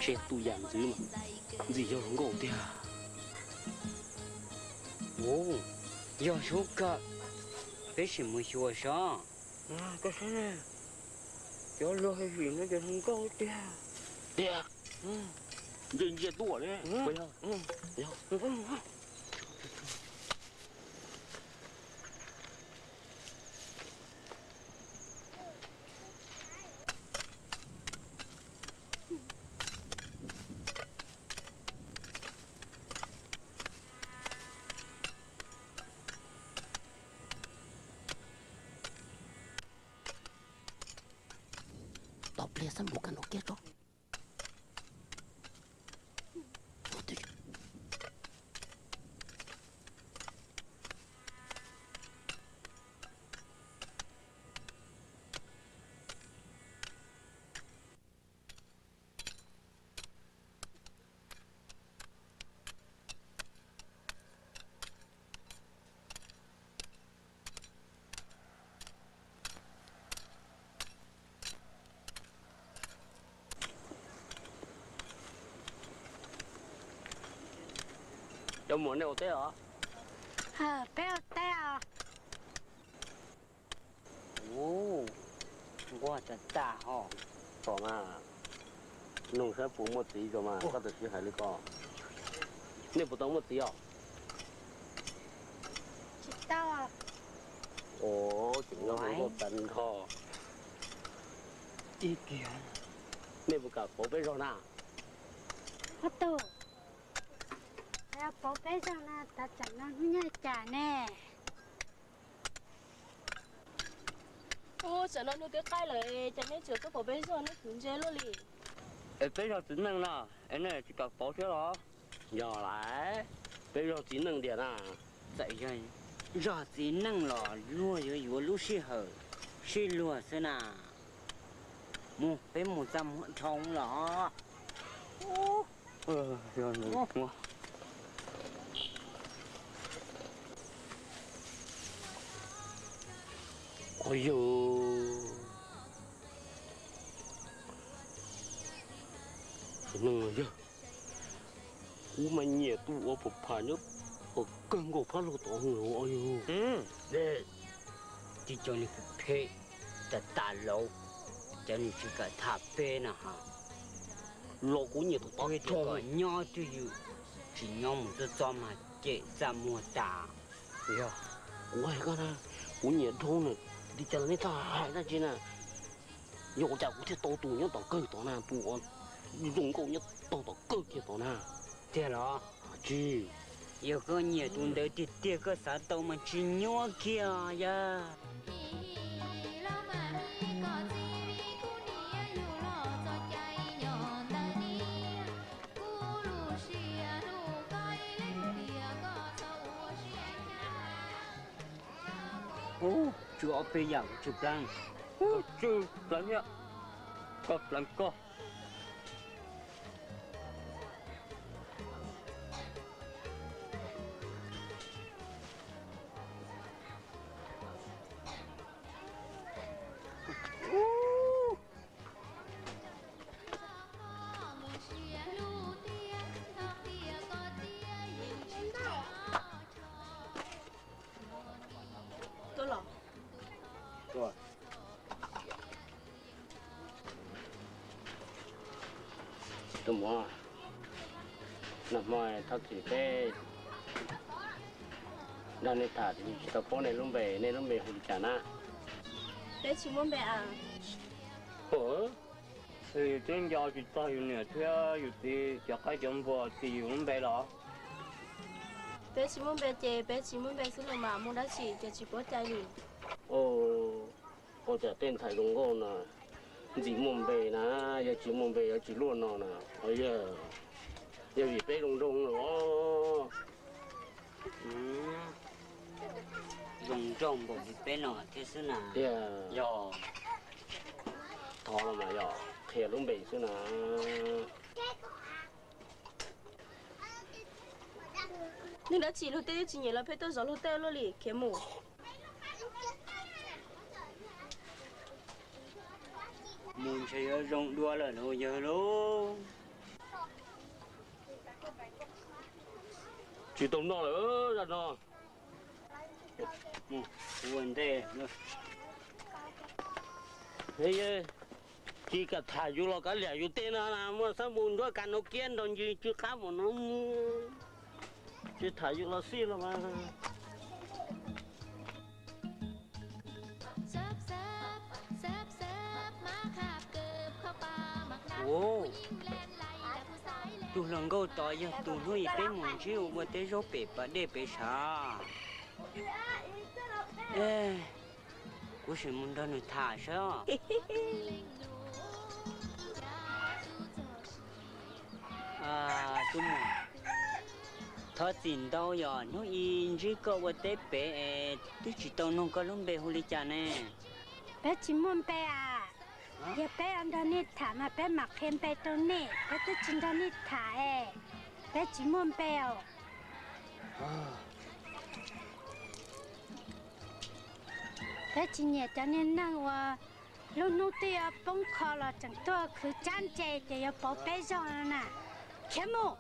Seb tus yam ntxwv mas ntxim yog hluas nkauj tiag. Ua, yog sub kawm, peb sim mus xyuas saib. Koj saib ne, cov luag hais vim no ces hluas nkauj tiag. Tiag, ntsia ntsia tuaj ne. Tos pliag xab npum kaj nroo kiag tso. Cov muam, nej ua teb os? Peb ua teb os. Ub, nquag tas tas ho. Tom mas, nug saib puas muaj txiv tso mas koj tam sim hais li ko. Nej puas tau muaj txiv os? Tsis tau. Ov, tseem nyob hauv nkauj tas nrho. Nej puas kam pauv peb zog na? Ob tug, yog pauv peb zog na, tas tsam no hnub nyoog cas ne? Ub, tsam no nug twb qaij lawm, cas nej tseem tuaj pauv peb zog, nej khwv ntse luaj li. Es peb zog txiv neej no, es nej tsis kam pauv thiab los? Yog lawm, peb zog txiv neej tiag na. Txawm yog zog txiv neej los luag yuav yuav lub sij hawm sib luag xwb na. Mus, peb mus txaj muag dhau los. Qhov yog, txiv neej yog, kuv mas nyiam tus ua pam pham nyob tom kawg nkaus phab lug tod los yog. Tsis cov niag phem, tas tas laus, cov niag tsis kam tham peb no ha. Los kuv nyiam tus tod tshaj. Nyob twj ywm, tsis nyob mus txob txob mas cem txaj muag tas. Yog, kuv hais koj na, kuv nyiam dhau na, li cas los nej txhob hais dab tsi na. Yog ua cas kuv thiaj tau tus nyob tom kawg tod na, tus uas zoo nkauj nyob tog tom kawg kiag tod na. Tiag los? Tsis. Yog koj nyiam tus ntawd tiag tiag koj xav tau mas tsis nyuaj kiag yog. Ub, tsw ob peb yam kuv tsw pleev. Kuv tsw pleev thiab, koj pleev koj. Tuaj los. Tus muam, nag hmo thov txim peb nrog nej tham tsis tau paub nej lub npe, nej lub npe hu li cas na? Peb tsis muaj npe as. Yus twb nco tsis txog yus niam thiab yus txiv cov qaib cov npua txis yus lub npe los? Peb tsis muaj npe ces peb tsis muaj npe xwb los mas, muaj dab tsi ces tsis paub cai li. Ua cas tej ntxhais zoo nkauj no ntxim muaj npe na, yog tsis muaj npe yuav tsis luaj no na. Yog vim peb zoo nraug los? Zoo nraug npaum li peb no thiab xwb na. Tiag. Yog, thov los mas yog qhia lub npe xwb na. Neeg dab tsi luag tej twb tsis nyiam los pheej tuaj zov luag tej luaj li, khiav mus. Mus ntshe yuav zoo dua lawm los yawg lauj. Tsis tau noj lawm zaj no. Ua ntej, tsis kam tham yus los kav liam yus tej no na, muaj xab mus nruab kas no kiab nrog ncig tsw qab mus no, tsis tham yus los xij los mas. Tus hluas nkauj tod yog tus hnub ib peb mus ntsib ua teb zaub pem pas dej pem sav. Kuv sim mus nrog nws tham saib os. Tus muam, thov txim ntau yog hnub ib ntsib koj ua teb pem es twb tsis tau nug koj lub npe hu li cas ne? Peb tsis muaj npe as. Yog peb nrog nej tham mas peb mam qhia npe rau nej, peb twb tsis nrog nej tham es peb tsis muaj npe os. Peb tsis nyiam cov niag neeg uas lub hnub twb yuav poob qho los tseem tuaj khwv tsab ntse ces yuav pauv peb zog no na. Khiav mus!